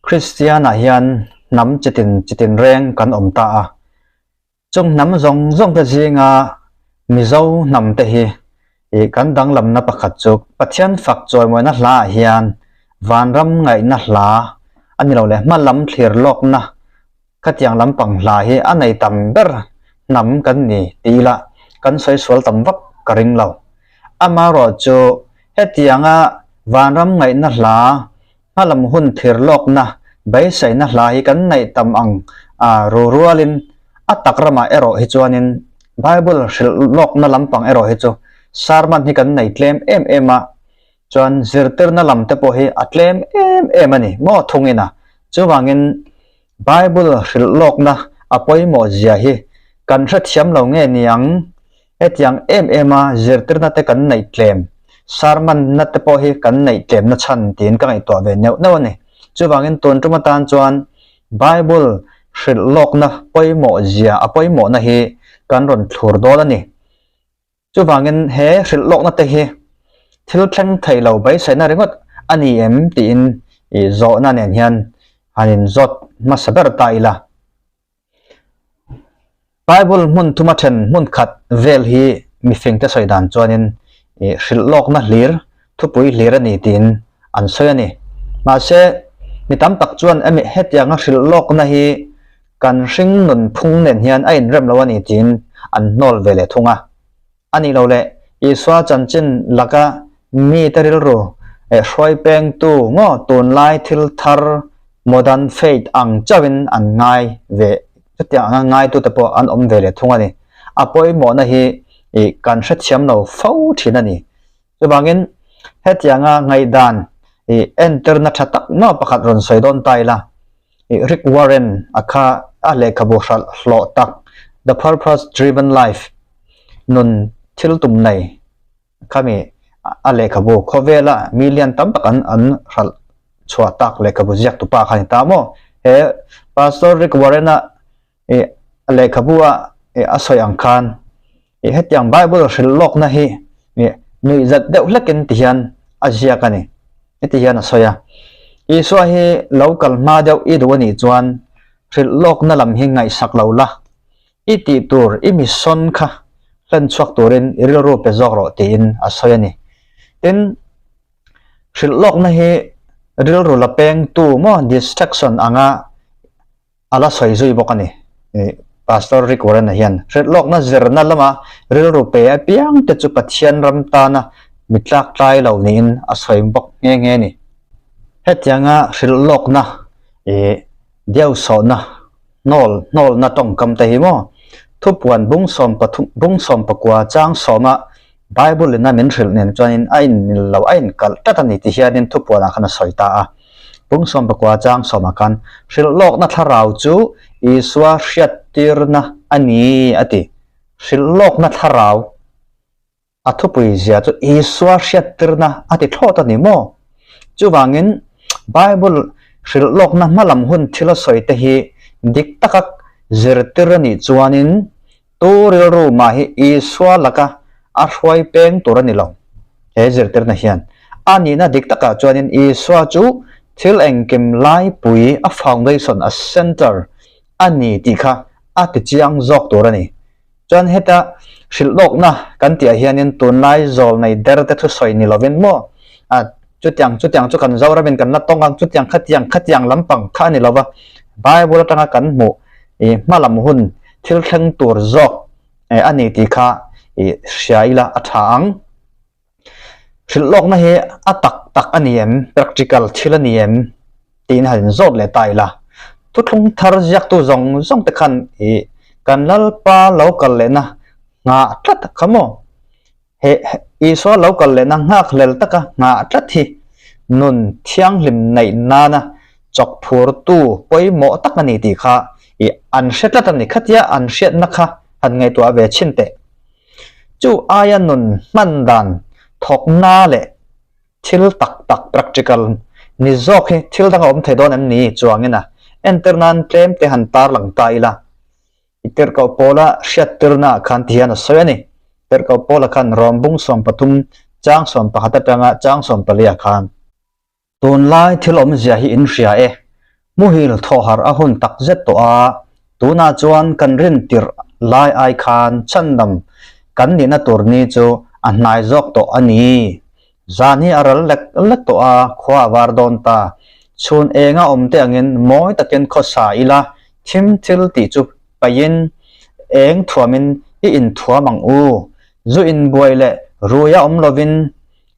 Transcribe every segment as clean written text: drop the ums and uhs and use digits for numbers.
Kristianah hian hnam chitin chitin reng kan awm ta a. Chung hnam zawng zawng te zinga Mizo hnam te hi ih kan danglamna pakhat chu Pathian fak chawimawina hla ah hian vanram ngaihna hla a ni lo leh hma lam thlir lawkna khatiang lampang hla hi a nei tam ber hnam kan ni ti ila kan sawi sual tam vak ka ring lo. Amaherawhchu hetianga vanram ngaihna hla Hmalam hun thlir lawkna beiseina hla hi kan neih tam ang a ru rualin a tak ramah erawh hi chuanin Bible hrilh lawkna lampang erawh hi chu sermon hi kan nei tlem em em a, chuan zirtirna lam te pawh hi a tlem em em a ni maw thungin a, chuvangin Bible hrilh lawkna a pawimawh zia hi kan hrethiam lo nge niang Hetiang em em a zirtirna te kan neih tlem, sermon-na te pawh hi kan neih tlemna chhan tiin ka ngaihtuah ve neuh neuh a ni. Chuvangin tun tum atan chuan Bible hrilh lawkna pawimawh zia a pawimawhna hi kan rawn thlur dawn a ni. Chuvangin he hrilh lawkna te hi thil thleng thei lo beiseina ringawt a ni em tiin i zawhna nen hian han inzawt hmasa ber ta ila. Bible hmun thuma then hmun khat vel hi mifingte sawi dan chuanin ih hrilh lawkna hlir, thupui hlir a ni tiin an sawi a ni. Mahse, mi tam tak chuan emi hetianga hrilh lawkna hi kan hring nun phung nen hian a inrem lo a ni tiin an hnawl ve leh thung a. A nih loh leh, Isua chanchin laka mite rilru eh hruai pengtu ngaw tunlai thil thar, modern faith, ang chauhin an ngai ve, chutiang anga ngaitute pawh an awm ve leh thung a ni. A pawimawhna hi ih kan hrethiam lo fo thin a ni. Chuvangin, hetianga ngaihdan ih entirna tha tak maw pakhat rawn sawi dawn ta ila, ih Rick Warren a kha a lehkhabu hralh hlawh tak The Purpose Driven Life, Nun Thil Tum Nei, khami a lehkhabu khawvela million tam tak an an hralh chhuah tak lehkhabu ziak tupa kha a ni ta maw? He Pastor Rick Warren-a ih a lehkhabu a ih a sawi ang khan ih hetiang Bible hrilh lawkna hi ih nuih zat deuh hlekin ti hian a ziak a ni. Heti hian a sawi a, Isua hi lo kal hma deuh i duh a nih chuan hrilh lawkna lam hi ngaihsak lo la, i tih tur i mission kha hlen chhuak turin i rilru pe zawk rawh tiin a sawi a ni. Tin, hrilh lawkna hi rilru la pengtu maw distraction anga A la sawi zui bawk a ni. Pastor Rick Warren-a hian hrilhlawkna zirna lama rilru pe apiang te chu Pathian ram tana mi tlak tlai lo niin a sawi bawk nghe nghe a ni. Hetianga hrilhlawkna ih deuhsawhna hnawl hnawlna tawngkam te hi maw thupuan bung sawmpathum bung sawmpakua chang sawma Bible in a min hrilh nen chuanin a inmil lo, a inkalh tlat a ni ti hianin thupuanah khan a sawi ta a. Pungsawmpakua chang sawmah khan hrilh lawkna thlarau chu Isua hriattirna a ni a ti. Hrilh lawkna thlarau a thupui zia chu Isua hriattirna a ti thlawt a ni maw? Chuvangin Bible hrilh lawkna hmalam hun thil a sawi te hi dik taka zirtir a nih chuanin Tu rilru mah hi Isua laka a hruai peng tur a ni lo. He zirtirna hian a nihna dik takah chuanin Isua chu thil engkim laipui, a foundation, a center a ni tih kha a ti chiang zawk tur a ni. Chuan heta hrilhlawkna kan tihah hianin tunlai zawlnei der te thusawi ni lovin maw a chutiang chutiang chu kan Zoramin kan la tawng ang chutiang khatiang khatiang lampang kha a ni lova Bible atanga kan hmuh I hmalam hun thil thleng tur zawk a ni tih kha i hria ila a tha ang. Hrilhlawkna hi a tak tak a ni em, practical thil a ni em tiin han inzawt leh ta ila. Thuthlung thar ziaktu zawng zawng te khan i kan Lalpa lo kal lehna nghah tlat kha maw? He Isua lo kal lehna nghakhlel taka nghah tlat hi nun thianghlim neih nana chawk phurtu pawimawh tak a ni tih kha i an hre tlat a ni. Khatia an hriatna kha han ngaihtuah ve chhin teh. Chu aia nun hman dan thawkna leh thil tak tak, practical, ni zawk hi thil dang a awm thei dawn em ni chuangin a entir nan tlem te han tarlang ta ila. I tirhkoh Paula hriattirnaah khan ti hian a sawi a ni. Tirhkoh Paula khan Rom bung 13 chang 11 atanga chang 14 khan. Tunlai thil awmzia hi in hria e. Muhil thawhharh a hun tak zet tawh a, tunah chuan kan rin tirh lai ai khan chhandam kan nihna tur ni chu a hnai zawk tawh a ni. Zan hi a ral lek lek tawh a, khua a var dawn ta. Chhun enga awm te angin mawi takin khawsa ila thim thil tih chu paihin eng thuamin i inthuam ang u. Zu inbuai leh ruia awm lovin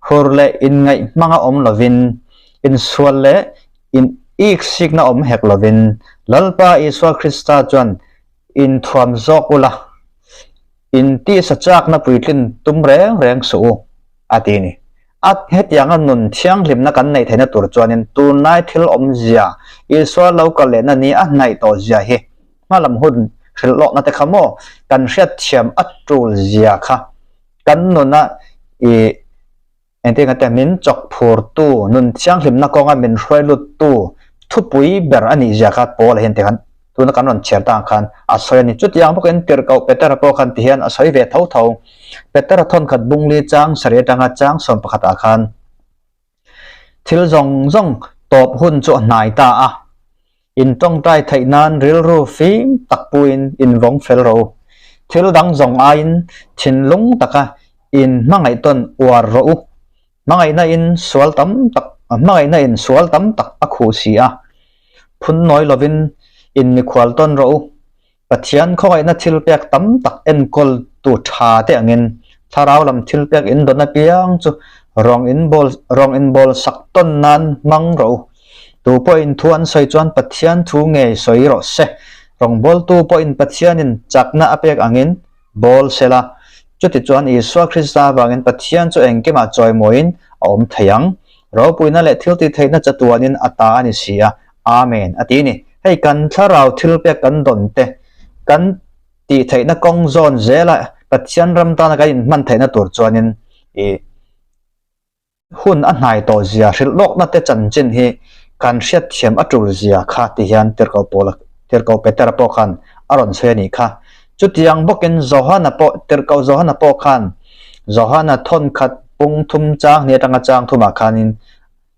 Hur leh inngaih hmanga awm lovin, insual leh in iksikna awm hek lovin, Lalpa Isua Krista chuan inthuam zawk ula, in tisa chakna puitlin tum reng reng suh u, a ti a ni. A hetianga nun thianghlimna kan neih theihna tur chuanin tunlai thil awmzia, Isua lo kal lehna ni a hnaih tawh zia hi hmalam hun hrilhlawkna te kha maw kan hriatthiam a tul zia kha Kan nuna i engtin ate min chawk phurtu, nun thianghlimna kawnga min hruai luttu thupui ber a nih zia kha Paula hian tikhan tuna kan rawn chhiar tang khan a sawi a ni. Chutiang bawkin Tirhkoh Petera pawh khan tihian a sawi ve tho tho. Petera thawnkhat bungli chang sarih atanga chang sawm pakhatah khan Thil zawng zawng tawp hun chu a hnai ta a, in tawngtai theih nan rilru fim tak puiin in vawng fel rawh u. Thil dang zawng aiin thinlung taka in hmangaih tawn uar rawh u. Hmangaihna in sual tam tak hmangaihna in sual tam tak a khuh si a, phun nawi lovin in mikhual tawn rawh u. Pathian khawngaihna thilpek tam tak enkawltu tha te angin thlarau lam thilpek in dawn apiang chu rawng in bawl rawng in bawl sak tawn nan hmang rawh u. Tu pawhin thu an sawi chuan Pathian thu ngei sawi rawh se. Rawngbawltu pawhin Pathianin chakna a pek angin bawl se la. Chutichuan Isua Krista avangin Pathian chu engkimah chawimawiin a awm thei ang. Ropuina leh thiltihtheihna chatuanin a ta a ni si a. Amen a ti a ni. Hei kan thlarau thilpek kan dawn te, kan tih theihna kawng zawn zela Pathian ram tana kan inhman theihna tur chuanin ih hun a hnai tawh zia hrilh lawkna te chanchin hi kan hriatthiam a tul zia kha ti hian Tirhkoh Paula Tirhkoh Petera pawh khan a rawn sawi a nih kha. Chutiang bawkin Johana pawh Tirhkoh Johana pawh khan Johana thawnkhat pung thum chang hnih atanga chang thumah khanin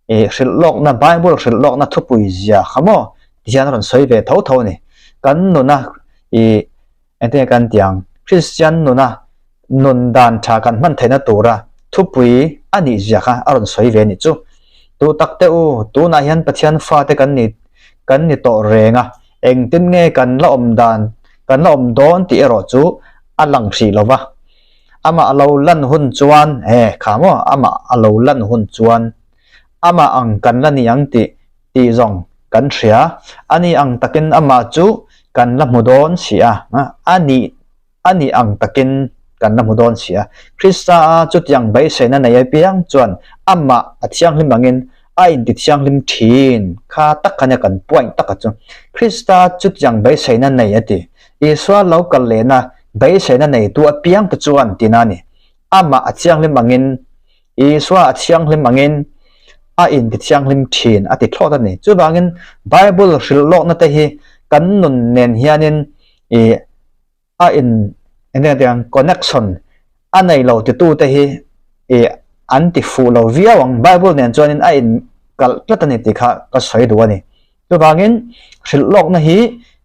I hrilh lawkna, Bible hrilh lawkna thupui zia kha maw ti hian a rawn sawi ve tho tho a ni. Kan nuna i engtin nge kan tih ang, Kristian nuna nun dan tha kan hman theihna tura thupui a nih zia kha a rawn sawi ve a nih chu. Tu tak te u, tunah hian Pathian fate kan ni kan ni tawh reng a, engtin nge kan la awm dan, kan la awm dawn tih erawh chu a lang hrih lo va. Amah a lo lan hun chuan, he kha maw, amah a lo lan hun chuan amah ang kan la ni ang tih tih zawng kan hria. A ni ang takin amah chu kan la hmu dawn si a, a nih a nih ang takin kan la hmu dawn si a. Krista a chutiang beiseina nei apiang chuan amah a thianghlim angin a inti thianghlim thin kha tak kha nia kan point taka chu. Krista chutiang beiseina nei a ti. Isua lo kal lehna beiseina neitu apiang te chuan tina a ni. Amah a thianghlim angin, Isua a thianghlim angin a inti thianghlim thin a ti thlawt a ni. Chuvangin Bible hrilh lawkna te hi kan nun nen hianin ih a in eng eng ang connection a nei lo titu te hi ih an ti fuh lo viau ang. Bible nen chuanin a in kalh tlat a ni tih kha ka sawi duh a ni. Chuvangin hrilh lawkna hi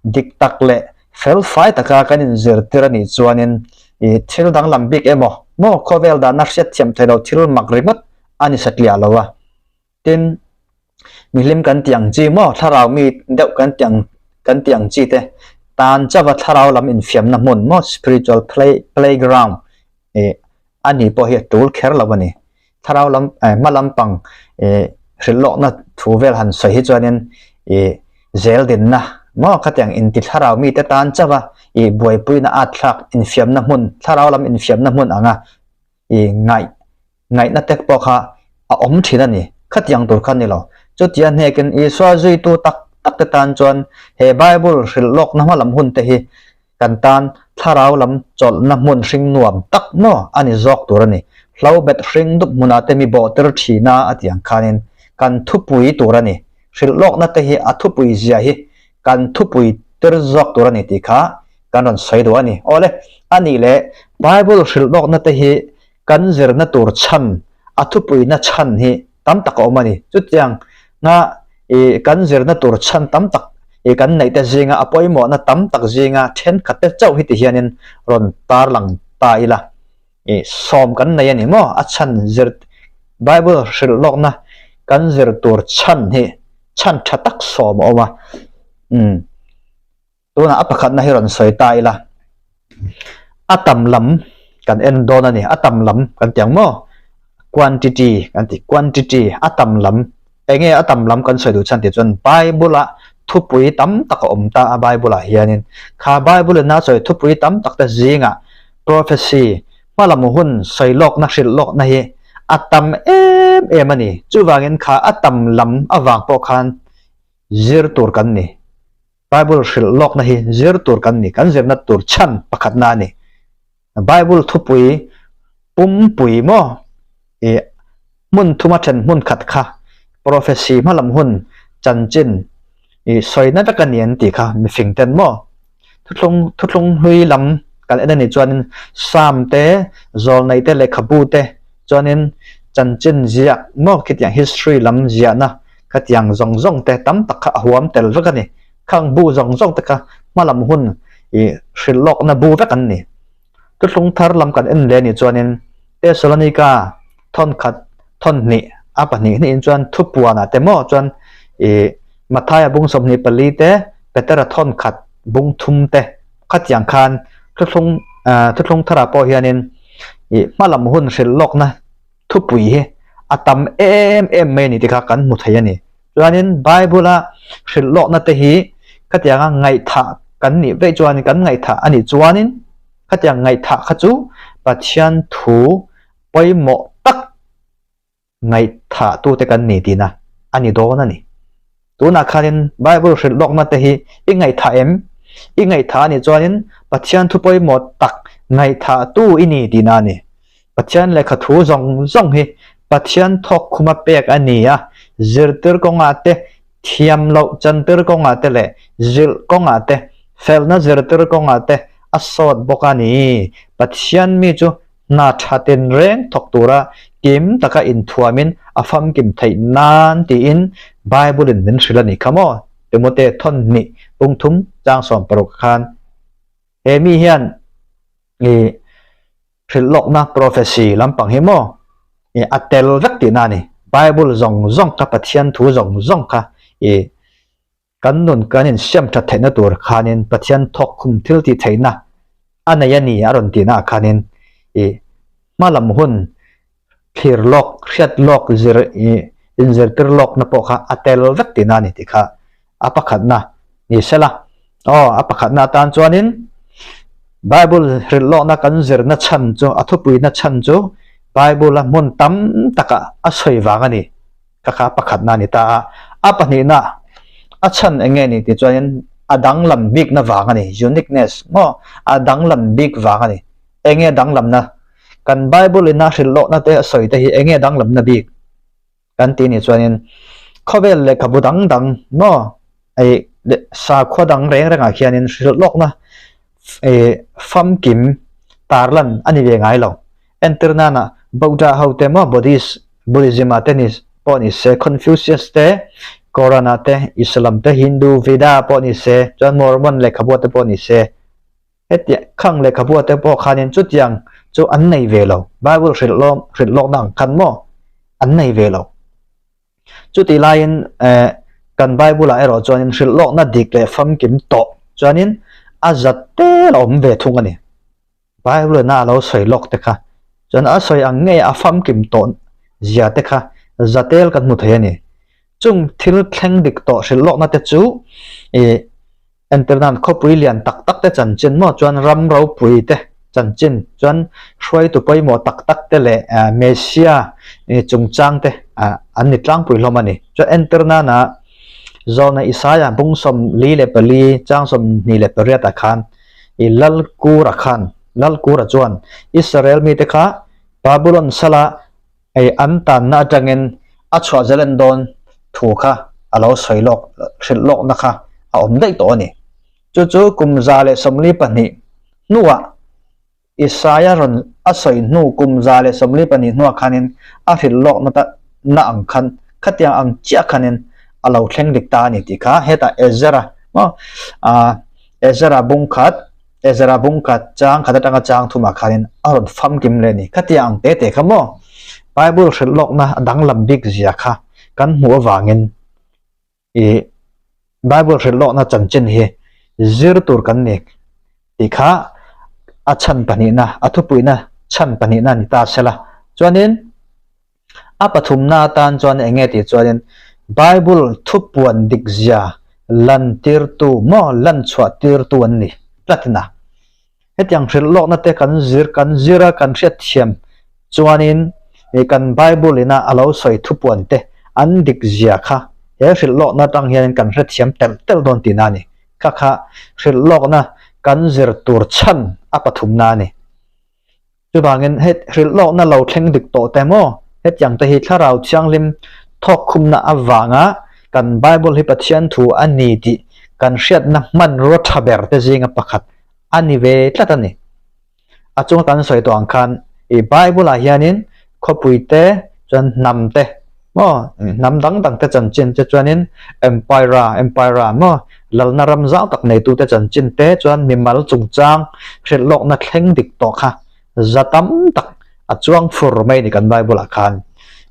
dik tak leh fel fai taka kan inzirtir a nih chuanin ih thil danglam bik emaw maw khawvel dahna hriatthiam theih loh thil mak ringawt a ni satliah lo a. Tin, mihlim kan tih ang chi maw thlarau mi deuh kan tih ang kan tih ang chi te tan chauha thlarau lam infiamna hmun maw spiritual play playground ih a ni pawh hi a tul kher lo a ni. Thlarau lam eh hma lampang ih hrilh lawkna thu vel han sawi hi chuanin ih zel dinna maw khatiang inti thlarau mite tan chauha ih buaipuina at thlak infiamna hmun thlarau lam infiamna hmun anga ih ngaih ngaihna te pawh kha a awm thin a ni. Khatiang tur kha ni lo. Chutia hnekin Isua zuitu tak tak te tan chuan he Bible hrilh lawkna hma lam hun te hi kan tan thlarau lam chawlhna hmun hring nuam tak maw a ni zawk tur a ni. Hlo bet hring dup hmunah te mi bawhtir thina a tih ang khanin kan thupui tur a ni. Hrilh lawkna te hi a thupui zia hi kan thupui tir zawk tur a ni tih kha kan rawn sawi duh a ni. Awle, a nih leh Bible hrilh lawkna te hi kan zirna tur chhan, a thupuina chhan hi tam tak a awm a ni. Chutiang nga. I kan zirna tur chhan tam tak i kan neih te zinga a pawimawhna tam tak zinga thenkhat te chauh hi ti hianin rawn tarlang ta ila. I sawm kan nei a ni maw? A chhan zir Bible hrilh lawkna kan zir tur chhan hi chhan tha tak sawm a awm a. Umm tunah a pakhatna hi rawn sawi ta ila. A tam lam kan en dawn a ni. A tam lam kan ti ang maw? Quantity kan ti quantity a tam lam Enge a tam lam kan sawi duh chhan tih chuan Bible ah thupui tam tak a awm ta a Bible ah hianin kha Bible in a sawi thupui tam tak te zingah prophecy hmalam hun sawi lawkna hrilh lawkna hi a tam em em a ni. Chuvangin kha a tam lam avang pawh khan zir tur kan ni. Bible hrilh lawkna hi zir tur kan ni, kan zirna tur chhan pakhatna a ni. Bible thupui pumpui maw ih hmun thuma then hmun khat kha prophecy hmalam hun chanchin ih sawina vek a ni an tih kha mifing ten maw thuthlung thuthlung hlui lam kan en a nih chuanin Psalm te zawlnei te lehkhabu te chuanin chanchin ziah maw khitiang history lam ziahna khatiang zawng zawng te tam tak kha a huam tel vek a ni. Khang bu zawng zawng te kha hmalam hun ih hrilh lawkna bu vek an ni. Thuthlung thar lam kan en leh anih chuanin Tesalonika thawn khat thawn hnih a pahnih hnihin chuan thupuanah te maw chuan ih Mathaia bung 24 te Petera thawn khat bung thum te khatiang khan thuthlung ah thuthlung tharah pawh hianin ih hmalam hun hrilh lawkna thupui hi a tam em em mai a ni tih kha kan hmu thei a ni. Chuanin Bible-a hrilh lawkna te hi khatianga ngaihthah kan nih veih chuan kan ngaihthah a nih chuanin khatiang ngaihthah kha chu Pathian thu pawimawh tak ngaihthah tute kan ni tihna a ni dawn a ni. Tunah khanin Bible hrilh lawkna te hi i ngaihthah em? I ngaihthah a nih chuanin Pathian thu pawimawh tak ngaihthahtu i ni tihna a ni. Pathian lehkha thu zawng zawng hi Pathian thawk khuma pek a ni a, zirtir kawngah te, thiam loh chantir kawngah te leh zilh kawngah te, felna zirtir kawngah te a sawt bawk a ni. Pathian mi chu hna tha tinreng thawk tura kim taka inthuamin a famkim theih nan tiin Bible-in min hrilh a ni kha maw? Timote thawn hnih pungthum chang 60 khan he mi hian i hrilh lawkna prophecy lampang hi maw i a tel vek tihna a ni. Bible zawng zawng kha Pathian thu zawng zawng kha i kan nun kan insiam that theihna tur khanin Pathian thawk khum thil tih theihna a nei a ni a rawn tihna ah khanin i hmalam hun thlir lawk hriat lawk zir i inzirtir lawkna pawh kha a tel vek tihna a ni tih kha a pakhatna ni sela. Aw, a pakhatna atan chuanin Bible hrilh lawkna kan zirna chhan chu, a thupuina chhan chu Bible-a hmun tam takah a sawi vang a ni. Kha kha a pakhatna a ni ta a. A pahnihna, a chhan eng nge ni tih chuanin a danglam bikna vang a ni, uniqueness maw? A danglam bik vang a ni. Eng nge danglamna? Kan Bible-in a hrilh lawkna te a sawi te hi eng nge danglamna bik? Kan tih nih chuanin khawvel lehkhabu dang dang maw ih sakhua dang reng rengah khianin hrilh lawkna ih famkim tarlan a ni ve ngai lo. Entir nana Buddha ho te maw Buddhist Buddhism ah te ni pawh ni se Confucius te Koran ah te Islam te Hindu Veda pawh ni se chuan Mormon lehkhabu te pawh ni se Hetiang khang lehkhabu te pawh khanin chutiang chu an nei ve lo. Bible hrilh lawm hrilh lawkna ang khan maw an nei ve lo. Chutih laiin eh kan Bible ah erawh chuanin hrilh lawkna dik leh famkim tawh chuanin a zat tel a awm ve thung a ni. Bible in a alo sawi lawk te kha chuan a sawi ang ngei a famkim tawh zia te kha zatel kan hmu thei a ni. Chung thil thleng dik tawh hrilh lawkna te chu ih Entir nan khawpui lian tak tak te chanchin maw chuan ram ropui te chanchin chuan hruaitu pawimawh tak tak te leh Messia chungchang te an ni tlangpui hlawm a ni. Chuan entir nana Zawlna Isaia bung 44 chang 28 ah khan i Lalkura khan Lalkura chuan Israel mite kha Babulon sala Hei an tanna atangin a chhuah zalen dawn thu kha a lo sawi lawk hrilh lawkna kha a awm daih tawh a ni. Chu chu kum 142 hnuah Isaia rawn a sawi hnu kum 142 hnuah khanin a hrilh lawkna ta na ang khan khatiang ang chiah khanin. a lo thleng dik ta a ni tih kha hetah Ezra maw ah Ezra bung khat Ezra bung khat chang khat atanga chang thumah khanin a rawn famkim leh a ni. Khatiang ang te te kha maw Bible hrilh lawkna a danglam bik zia kha kan hmuh avangin ih Bible hrilh lawkna chanchin hi zir tur kan ni tih kha a chhan pahnihna a thupuina chhan pahnihna a ni ta sela. Chuanin a pathumna atan chuan eng nge tih chuanin Bible thupuan dik zia lantirtu maw lanchhuah tirtu an ni tlatin a. Hetiang hrilh lawkna te kan zir kan zir a kan hriat thiam chuanin ih kan Bible ina a lo sawi thupuan te an dik zia kha he hrilh lawkna atang hianin kan hrethiam telh telh dawn tihna a ni. Kha kha hrilh lawkna kan zir tur chhan a pathumna a ni. Chuvangin he hrilh lawkna lo thleng dik tawh te maw? Hetiang te hi Thlarau Thianghlim thawkkhumna avanga kan Bible hi Pathian thu a ni tih kan hriatna hmanrua tha ber te zinga pakhat a ni ve tlat a ni. A chunga kan sawi tawh ang khan i Bible ah hianin khawpui te chuan hnam te maw hnam dang dang te chanchin te chuanin empire empire maw lalna ram zau tak neitute chanchin te chuan mimal chungchang hrilh lawkna thleng dik tawh kha za tam tak a chuang fur mai a ni kan Bible ah khan.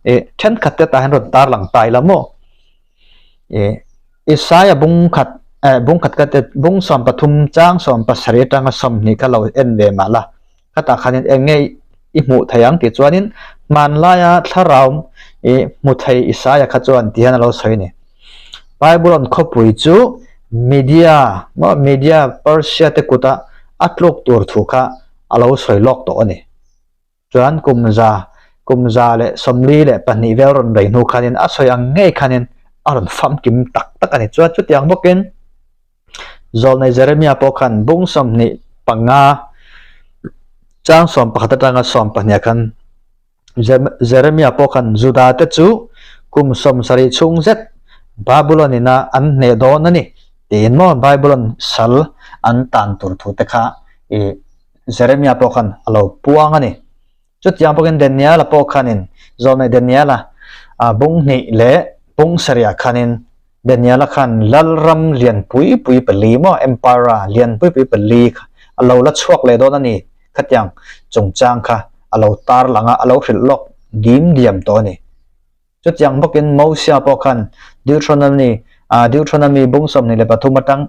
Ih thenkhat te tah hian rawn tarlang ta ila maw ih Isaia bung khat eh bung khat ka te bung 13 chang 17 atanga 20 kha lo en ve mah la. Khatah khanin eng nge i hmuh thei ang tih chuanin hmanlaia thlarau i hmu thei Isaia kha chuan ti hian a lo sawi a ni. Babylon khawpui chu Media maw Media Persia te kuta a tluk tur thu kha a lo sawi lawk tawh a ni. Chuan kum za kum 142 vel rawn rei hnu khanin a sawi ang ngei khanin a rawn famkim tak tak a ni. Chuan chutiang bawkin Zawlnei Jeremia pawh khan bung 25 chang 11 atanga 12 khan Jeremia pawh khan Juda te chu kum 70 chhung zet Babylon ina an hneh dawn a ni tiin maw Babylon sal an tan tur thu te kha ih Jeremia pawh khan a lo puang a ni. Chutiang bawkin Daniela pawh khanin Zawlnei Daniela bung hnih leh bung sarih ah khanin Daniela khan lalram lian pui pui pali maw, empire lian pui pui pali kha a lo la chhuak leh dawn a ni. Khatiang chungchang kha a lo tar lang a, a lo hrilh lawk dim diam tawh a ni. Chutiang bawkin Mosia pawh khan Deuteronomy, Deuteronomy bung 23 atang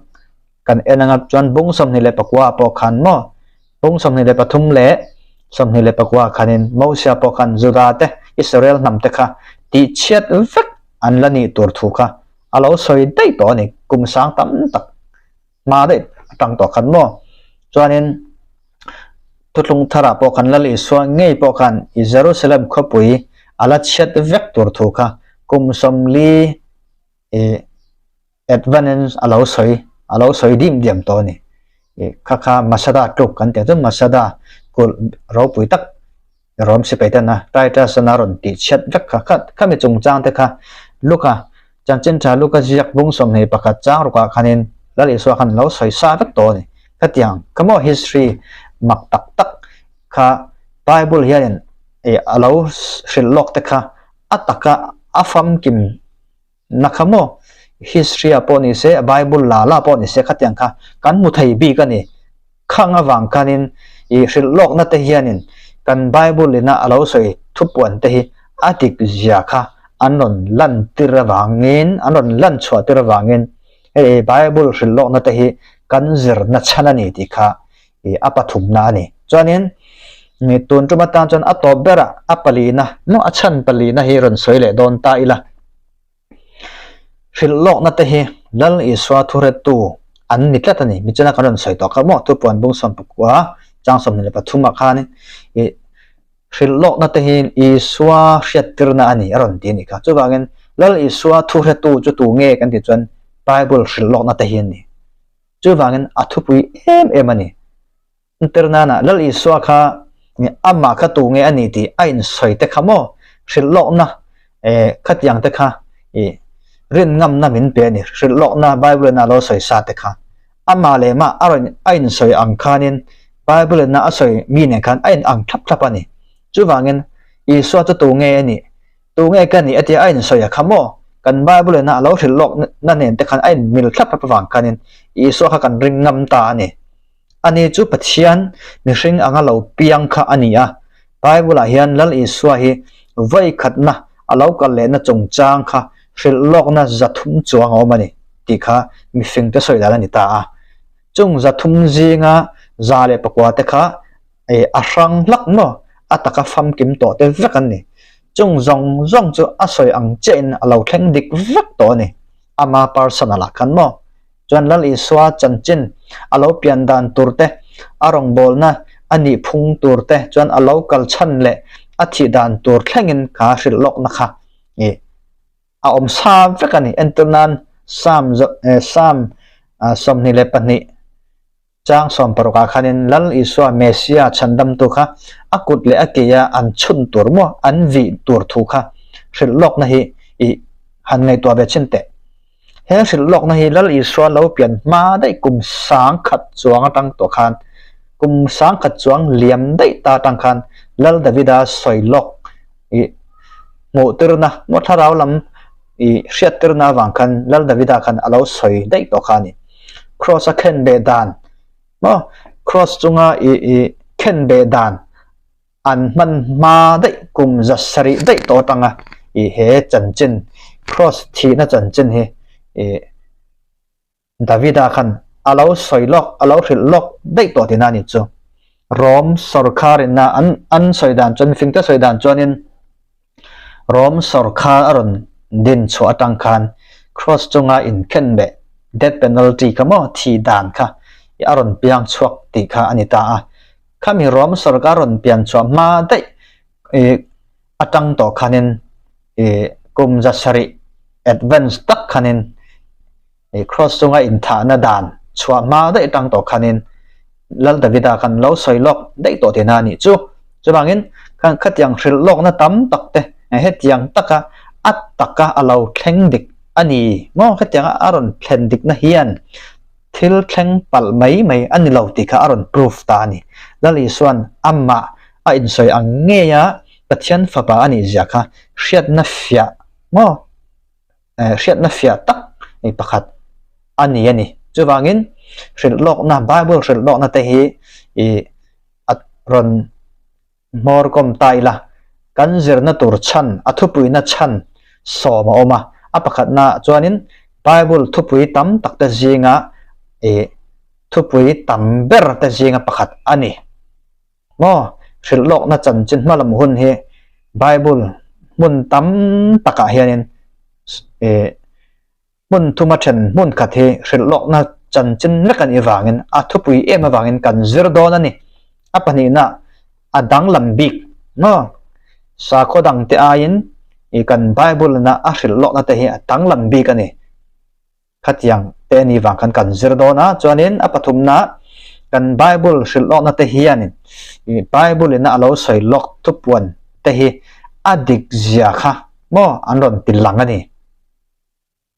kan en anga chuan bung 29 ah pawh khan maw, bung 23 leh 29 khanin Mosia pawh khan Juda te, Israel hnam te kha tihchhiat vek an la nih tur thu kha a lo sawi daih tawh a ni, kum sang tam tak hma daih atang tawh khan maw. Chuanin thuthlung tharah pawh khan Lal Isua ngei pawh khan i Jerusalem khawpui a la chhiat vek tur thu kha kum 40 i advance a lo sawi a lo sawi dim diam tawh a ni. Ih kha kha Masada tluk kan tih ang chu Masada kulh ropui tak Rom sipai ten a Titus an a rawn tih chhiat vek kha kha khami chungchang te kha Luka chanchin tha Luka ziak bung 21 chang rukah khanin Lal Isua khan lo sawi sa vek tawh a ni. Khatiang kha maw history mak tak tak kha Bible hianin ih a lo hrilh lawk te kha a taka a famkim Na kha maw? History ah pawh ni se, Bible la la pawh ni se khatiang kha kan hmu thei bik a ni. Khang avang khanin i hrilh lawkna te hianin kan Bible ina a lo sawi thupuan te hi a dik zia kha an rawn lan tir avangin, an rawn lan chhuah tir avangin hei Bible hrilh lawkna te hi kan zirna chhan a ni tih kha i a pathumna a ni. Chuanin tun tum atan chuan a tawp berah a palina maw a chhan palina hi rawn sawi leh dawn ta ila. Hrilh lawkna te hi Lal Isua thurettu an ni tlat a ni. Michina kan rawn sawi tawh kha maw thupuan bung 19 chang 23 ah khan i hrilh lawkna te hi Isua hriattirna a ni a rawn ti a nih kha. Chuvangin Lal Isua thurettu chu tu nge kan tih chuan Bible hrilh lawkna te hi a ni. Chuvangin a thupui em em a ni. Entirnana Lal Isua kha amah kha tu nge a ni tih a insawi te kha maw hrilh lawkna eh khatiang te kha ih rin ngamna min pe a ni. Hrilh lawkna Bible in a lo sawi sa te kha amah leh mah a rawn a insawi ang khanin Bible in a sawi mi nen khan a in ang thlap thlap a ni. Chuvangin Isua chu tu nge a nih? Tu nge ka nih a tia a insawi a kha maw? Kan Bible ina a lo hrilh lawk na nen te khan a inmil thlap thlap avang khanin Isua kha kan ring ngam ta a ni. Ani chu Pathian mihring anga lo piang kha a ni a. Bible ah hian Lal Isua hi vawi khatna a lo kal lehna chungchang kha hrilh lawkna 300 chuang a awm a ni tih kha mifingte sawi dan a ni ta a. Chung 300 zinga 104 te kha a hrang hlak maw a taka famkim tawh te vek an ni. Chung zawng zawng chu a sawi ang chiahin a lo thleng dik vek tawh a ni. Ama personal ah khan maw Chuan Lal Isua chanchin a lo pian dan tur te, a rawngbawlna a nih phung tur te chuan a lo kal chhan leh a thih dan tur thlengin kha hrilh lawkna kha ih a awm sa vek a ni. Entir nan Psalm Psalm 22 chang 16 ah khanin Lal Isua Messia chhandamtu kha a kut leh a keia an chhun tur maw an vih tur thu kha hrilh lawkna hi ih han ngaihtuah ve chhin teh. He hrilh lawkna hi Lal Isua lo pian hma daih kum 10,000 chuang atang tawh khan, kum 10,000 chuang liam daih ta atang khan Lal Davida sawi lawk ih hmuhtirna maw thlarau lam ih hriattirna avang khan Lal Davida khan a lo sawi daih tawh kha a ni. Kraws a khen beh dan maw kraws chunga ih ih khen beh dan An hman hma daih kum 700 daih tawh atanga ih he chanchin Cross thihna chanchin hi ih Davida khan a lo sawi lawk a lo hrilh lawk daih tawh tihna a ni chu. Rom sawrkhar inna an an sawi dan chuan mifingte sawi dan chuanin Rom sawrkhar a rawn din chhuah atang khan Cross chunga inkhen leh death penalty kha maw thih dan kha a rawn piang chhuak tih kha a ni ta a. Khami Rom sawrkar rawn pian chhuah hma daih ih atang tawh khanin ih kum 700 advance tak khanin ih cross chunga inthahna dan chhuah hma daih atang tawh khanin Lal Davida khan lo sawi lawk daih tawh tihna a nih chu. Chuvangin khatiang hrilh lawkna tam tak te hetiang taka a taka a lo thleng dik a ni maw? Khatianga a rawn thlen dikna hian Thil thleng palh mai mai a ni lo tih kha a rawn proof ta a ni. Lal Isua'n amah a insawi ang ngeia Pathian fapa a nih zia kha hriatna fiah maw hriatna fiah tak pakhat a ni a ni. Chuvangin hrilhlawkna Bible hrilhlawkna te hi ih a rawn Hmawr kawm ta ila, kan zirna tur chhan, a thupuina chhan sawm a awm a. A pakhatna chuanin Bible thupui tam tak te zinga ih thupui tam ber te zinga pakhat a ni. Maw? Hrilh lawkna chanchin hmalam hun hi Bible hmun tam takah hianin ih Hmun thuma then hmun khat hi hrilh lawkna chanchin vek a nih avangin a thupui em avangin kan zir dawn a ni. A pahnihna a danglam bik maw? Sakhaw dangte aiin ih kan Bible-na a hrilh lawkna te hi a danglam bik a ni. Khatiang te a nih vang khan kan zir dawn a, chuanin a pathumna kan Bible hrilh lawkna te hianin ih Bible-ina a lo sawi lawk thupuan te hi a dik zia kha maw an rawn ti lang a ni.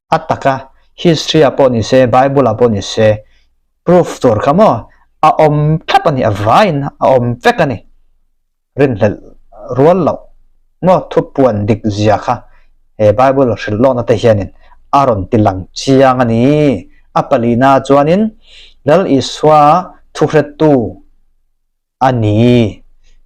A taka history ah pawh ni se bible ah pawh ni se proof tur kha maw a awm thlap a ni a vaiin a awm vek a ni rinhlelh rual loh maw thupuan dik zia kha he bible hrilh lawkna te hianin a rawn ti lang chiang a ni a palina chuanin Lal Isua thuhretu a ni.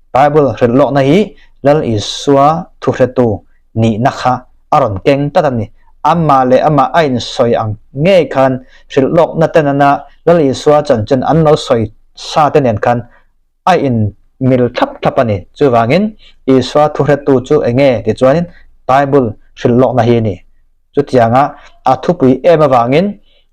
Bible hrilh lawkna hi Lal Isua thuhretu nihna kha a rawn keng tlat a ni. Amah leh amah a insawi ang ngei khan hrilh lawkna te nana Lal Isua chanchin an lo sawi sa te nen khan a inmil thlap thlap a ni. Chuvangin Isua thuhretu chu eng nge tih chuanin Bible hrilh lawkna hi a ni. Chutianga a thupui em avangin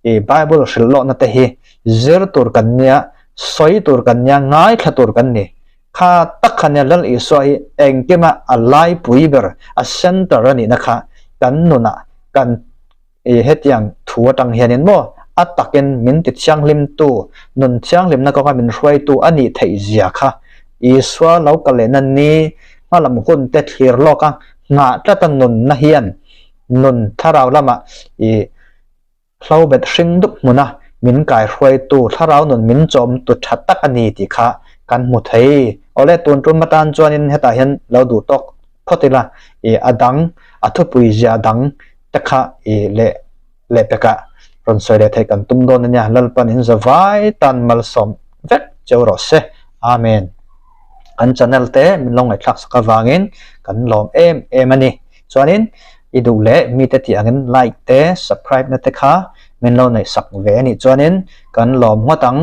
i Bible hrilh lawkna te hi zir tur kan nia, sawi tur kan nia, ngaithla tur kan ni. Kha tak kha nia Lal Isua hi engkima a laipui ber, a center a nihna kha kan nunah kan i hetiang thu atang hianin maw a takin min ti thianghlimtu, nun thianghlimna kawnga min hruaitu a nih theih zia kha Isua lo kal lehna ni hmalam hun te thlir lawka nghah tlata nunna hian nun thlarau lamah i hlobet hring dup hmuna min kaihruaitu thlarau nun min chawmtu tha tak a ni tih kha kan hmu thei. Awle tun tum atan chuanin hetah hian lo duh tawk phawt ila i a dang a thupui zia dang te. te kha i leh lehpekah rawn sawi leh theih kan tum dawn a nia. Lalpan in zavai tan malsawm vek cheu rawh se. Amen. Kan channel te min lo ngaihthlak sak avangin kan lawm em em a ni. Chuanin i duh leh mite tih angin like te subscribe na te kha min lo neih sak ve a nih chuanin kan lawm ngawt ang.